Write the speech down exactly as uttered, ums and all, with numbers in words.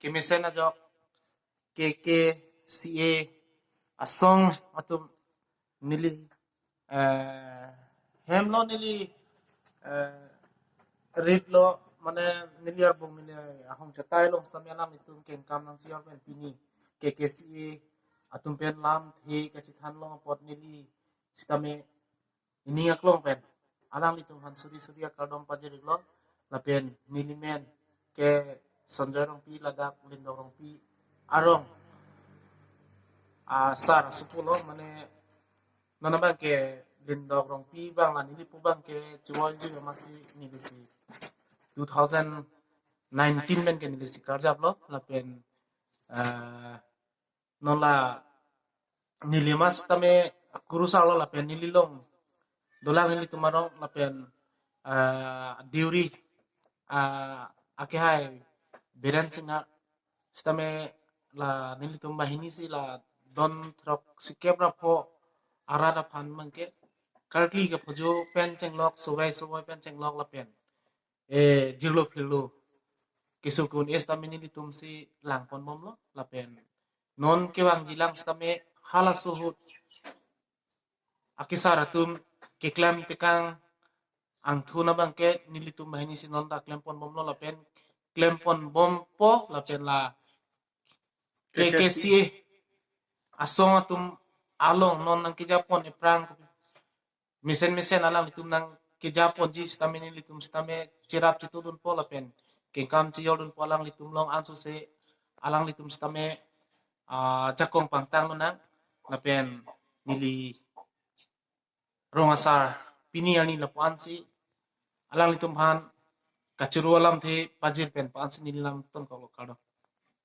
kemesen ajok K K C A asong atum neli, eh, hemlo neli, eh, rit lo, mane neli arbung mene ahong chatai along sitame alanglitum kengkam nangsi-or pen pini K K C A atum pen lamthe kachethan long apot neli sitame ining aklong pen alanglitum aphan suri suri akardom pajir-iklo. Lapen neli men ke Sanjoy Rongpi, ladak Lindok Rongpi arong asar asopo lo, mane non abang ke Lindok Rongpi abang la neli pu abang ke chuwal ju amatsi neli si two thousand nineteen pen ke neli si karjap lo, lapen, eh, non la neli amat sitame kurusar lo, lapen neli along dolang nelitum arong, lapen, ah, Deuri, ah, akehai Biren Singnar sitame la nelitum banghini si la don throk sikep ra pho arat aphan abang ke karkli kephojo pen chenglok, sovai sovai pen chenglok lapen, eh, jirlo phirlo kesung un-e sitame nelitum si langpon bomlo, lapen non kevangji lang sitame halaso ahut akesar atum keklem tekang angthun abang ke nelitum banghini si non ta klempon bomlo, lapen klempon bompo, lapen la K K C A asong atum along non nangkejapon ephrang mesen mesen alanglitum nangkejaponji sitame nelitum sitame cherap chetudunpo lapen kengkam chejordunpo alanglitum along, ansose alanglitum sitame, ah, jakong pangtang lonang, lapen neli rong asar pini arni lapu-an si alanglitum aphan kachoro alamthe pajir pen pu-an si neli lam tonkoklo, kardom.